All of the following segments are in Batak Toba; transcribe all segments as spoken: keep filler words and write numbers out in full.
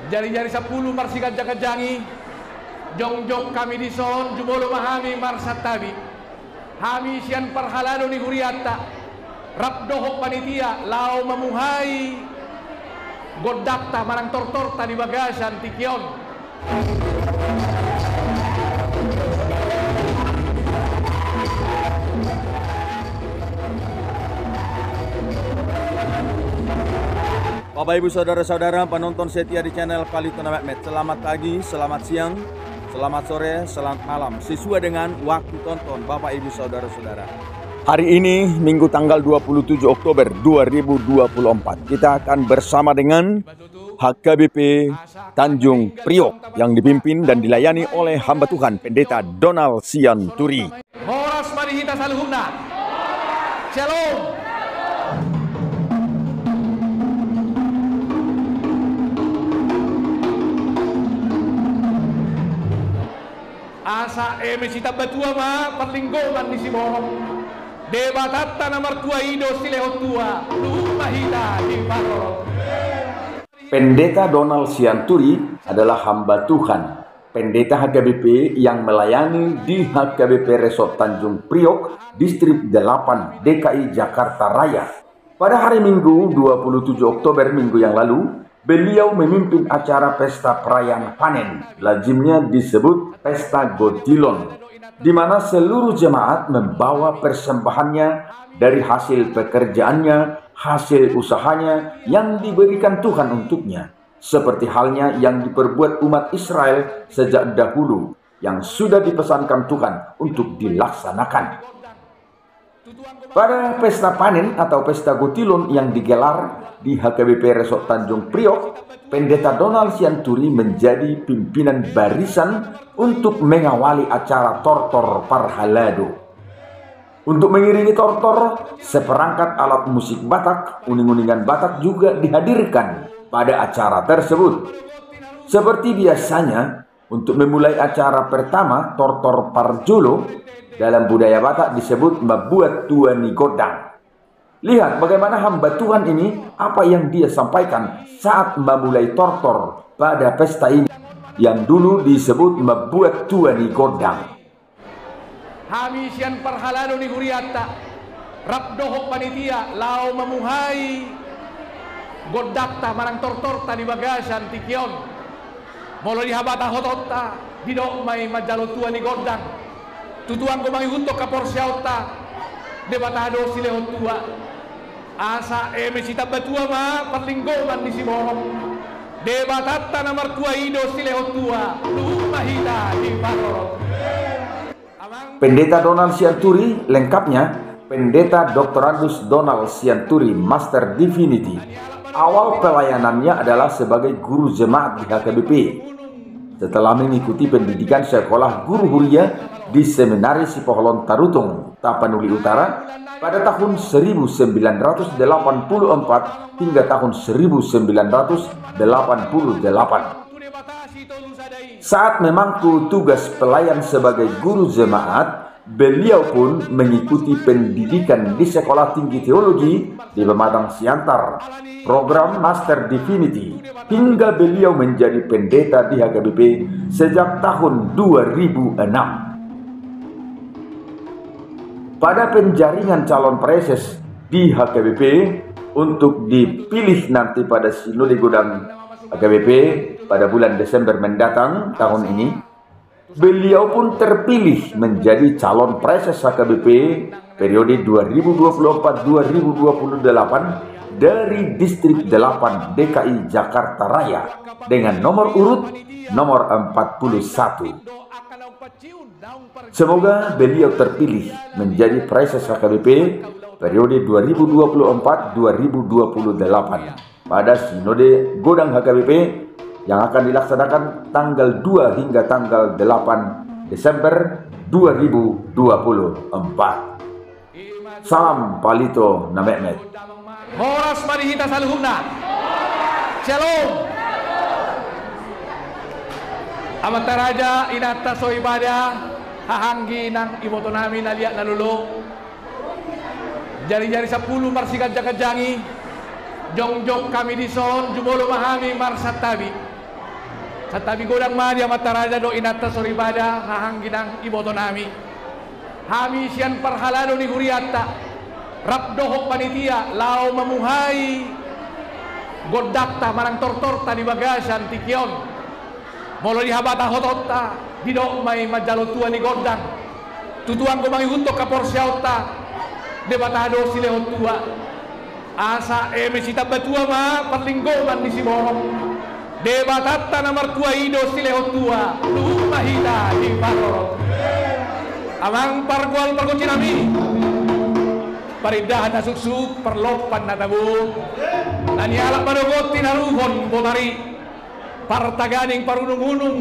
Jari-jari sampulu marsiganjang-ganjangi, jongjong hami dison, jumolo ma hami marsantabi. Hami sian parhalado ni hurianta, rap dohot panitia, laho mamuhai gondangta manang tortorta di bagasan tingki on. Bapak, Ibu, saudara-saudara, penonton setia di channel Palito na Metmet, selamat pagi, selamat siang, selamat sore, selamat malam, sesuai dengan waktu tonton, Bapak, Ibu, saudara-saudara. Hari ini, Minggu, tanggal dua puluh tujuh Oktober dua ribu dua puluh empat, kita akan bersama dengan H K B P Tanjung Priok yang dipimpin dan dilayani oleh hamba Tuhan Pendeta Donald Sianturi. Horas ma di hita saluhutna. Shalom. Asa eme sitamba tua ma parlinggoman ni siborok. Debatanta na martua i do silehon tua, luhut ma hita diparorot. Pendeta Donald Sianturi adalah hamba Tuhan, pendeta H K B P yang melayani di H K B P Resort Tanjung Priok, Distrik delapan, D K I Jakarta Raya. Pada hari Minggu, dua puluh tujuh Oktober, minggu yang lalu, beliau memimpin acara pesta perayaan panen, lazimnya disebut pesta gotilon, di mana seluruh jemaat membawa persembahannya dari hasil pekerjaannya, hasil usahanya yang diberikan Tuhan untuknya, seperti halnya yang diperbuat umat Israel sejak dahulu, yang sudah dipesankan Tuhan untuk dilaksanakan. Pada pesta panen atau pesta gotilon yang digelar di H K B P Resort Tanjung Priok, Pendeta Donald Sianturi menjadi pimpinan barisan untuk mengawali acara tortor parhalado. Untuk mengiringi tortor, seperangkat alat musik Batak, uning-uningan Batak juga dihadirkan pada acara tersebut. Seperti biasanya, untuk memulai acara pertama, tortor parjolo, dalam budaya Batak disebut mambuat tua ni gondang. Lihat bagaimana hamba Tuhan ini, apa yang dia sampaikan saat memulai tortor pada pesta ini, yang dulu disebut mambuat tua ni gondang. Hami sian parhalado ni hurianta, rap dohot panitia, laho mamuhai gondangta manang tortorta di bagasan tingki on. Molo di habatahotonta, didok ma i manjalo tua ni gondang. Tutu anggo mangihuthon haporseaonta, Debata do silehon tua. Asa eme sitamba tua ma parlinggoman ni siborok. Debatanta na martua i do silehon tua, luhut ma hita diparorot. Pendeta Donald Sianturi, lengkapnya, Pendeta Doktorandus Donald Sianturi, Master Divinity. Awal pelayanannya adalah sebagai guru jemaat di H K B P. Setelah mengikuti pendidikan sekolah guru huria di Seminari Sipoholon Tarutung, Tapanuli Utara, pada tahun seribu sembilan ratus delapan puluh empat hingga tahun seribu sembilan ratus delapan puluh delapan. Saat memangku tugas pelayan sebagai guru jemaat, beliau pun mengikuti pendidikan di Sekolah Tinggi Teologi di Pematang Siantar, program Master Divinity, hingga beliau menjadi pendeta di H K B P sejak tahun dua ribu enam. Pada penjaringan calon praeses di H K B P untuk dipilih nanti pada Sinode Godang H K B P pada bulan Desember mendatang tahun ini, beliau pun terpilih menjadi calon praeses H K B P periode dua ribu dua puluh empat dua ribu dua puluh delapan dari Distrik delapan D K I Jakarta Raya dengan nomor urut nomor empat puluh satu. Semoga beliau terpilih menjadi praeses H K B P periode dua ribu dua puluh empat dua ribu dua puluh delapan pada Sinode Godang H K B P yang akan dilaksanakan tanggal dua hingga tanggal delapan Desember dua ribu dua puluh empat. Salam Palito na Metmet. Horas ma di hita saluhutna. Shalom. Amanta raja, inanta soibada, haha anggi nang ibotonami na liat na lolo. Jari-jari sampulu marsiganjang-ganjangi, jongjong hami dison, jumolo ma hami marsantabi. Santabi godang ma di amanta raja dohot inanta soripada, haha anggi nang ibotonami. Hami sian parhalado ni hurianta, rap dohot panitia, laho mamuhai gondangta manang tortorta di bagasan tingki on. Molo di habatahononta, didok ma i manjalo tua ni gondang. Tutu anggo mangihuthon haporseaonta, Debata do silehon tua. Asa eme sitamba tua ma parlinggoman ni siborok. Debatanta na martua i do silehon tua, luhut ma hita diparorot. Amang pargual pargonsinami, parindahan na suksuk, parlompan na tabo, na nialap madogot tinaruhon botari, partaganing parunungunung,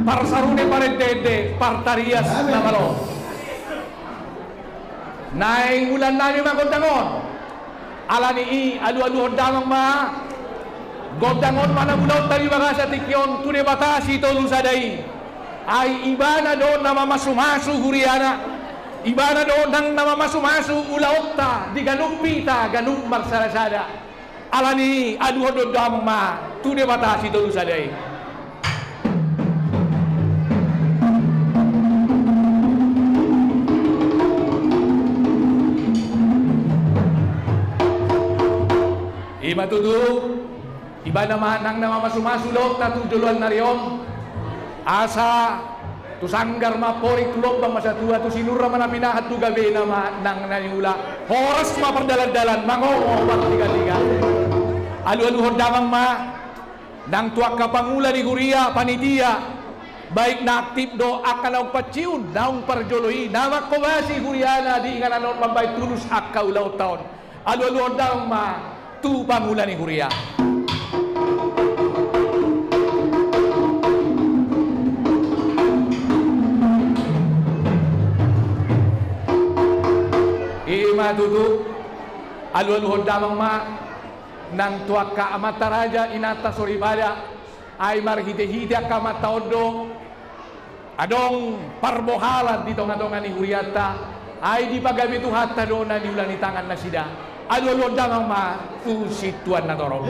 parsarune parendeende, partarias na malo. Naeng ulaonnami ma gondang on. Alani i alualuhon damang ma, gondang on ma na mulaonta di bagasan tingki on tu Debata Sitolusada i. Ai Ibana do na mamasumasu huriana, Ibana do nang na mamasumasu ulaonta di ganup hita ganup marsadasada. Alani i aluhon damang ma tu Debata Sitolusada i. I ma tutu, Ibana ma nang na mamasumasu ulaonta tu joloan ni ari on. Asa tu sanggar ma amporik, tu lombang ma satua, tu sinur ma na pinahan, tu gabena ma nang na niula. Horas ma pardalandalan, mangomo partigatiga. Alualuhon damang ma nang tu angka pangula ni huria, panitia, baik na aktif dohot angka naung pensiun, naung parjolo i, na manghobasi huriana di inganan on mambahen tulus angka ulaonta on. Alualuhon damang ma tu pangula ni huria. I ma tutu, alualuhon damang ma nang tu angka amanta raja, inanta soripada, ai marhitehite angka amanta on do adong parbohalan di tongatonga ni hurianta, ai dipagabe Tuhanta do na niula ni tangan nasida. Alualuhon damang ma tu sintuan na torop.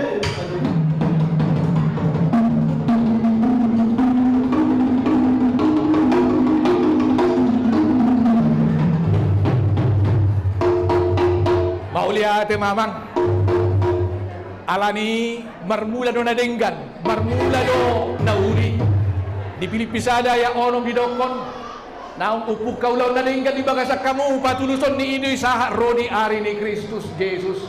Mauliate ma amang. Alani i marmula do na denggan, marmula do na uli. Di Pilippi sada ayat onom didokkon, naung umpungka ulaon na denggan di bagasan hamu, patuluson ni i do i sahat ro di ari ni Kristus Jesus.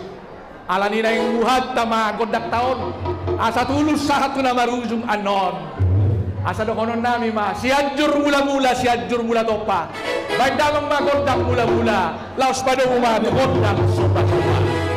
Alani i naeng buhanta ma gondangta on, asa tulus sahat tu na marujung annon. Asa dohononnami ma, Sianjur Mulamula, Sianjur Mulatompa. Baen damang ma gondang mulamula, laos padomu ma tu gondang sombasomba.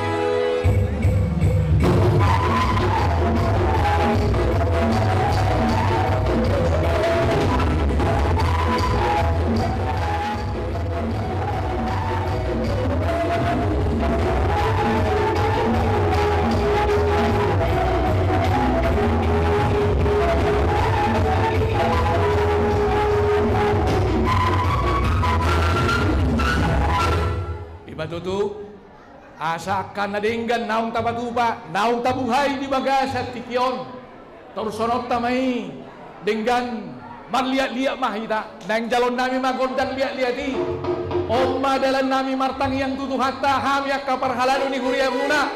I ma tutu, asa angka na denggan naung tapatupa, naung tabuhai di bagasan tingki on. Torushononta ma i, denggan marliatliat ma hita, naeng jaloonnami ma gondang liatliat i. On ma dalannami martangiang tu Tuhanta, hami angka parhalado ni huriamuna.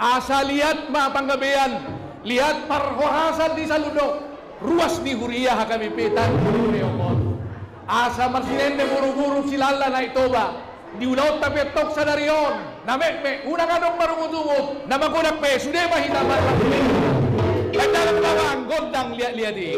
Asa liat ma panggabean, liat parhorasan di saluhut ruas ni huria H K B P Tanjung Priok on. Asa marsinende boruboru silala Naik Toba. Di ulaonta pe tong sadari on, na metmet, unang adong marungutungut, na magodang pe, sude ma hita marungutungut. Baen damang ma gondang liatliat i.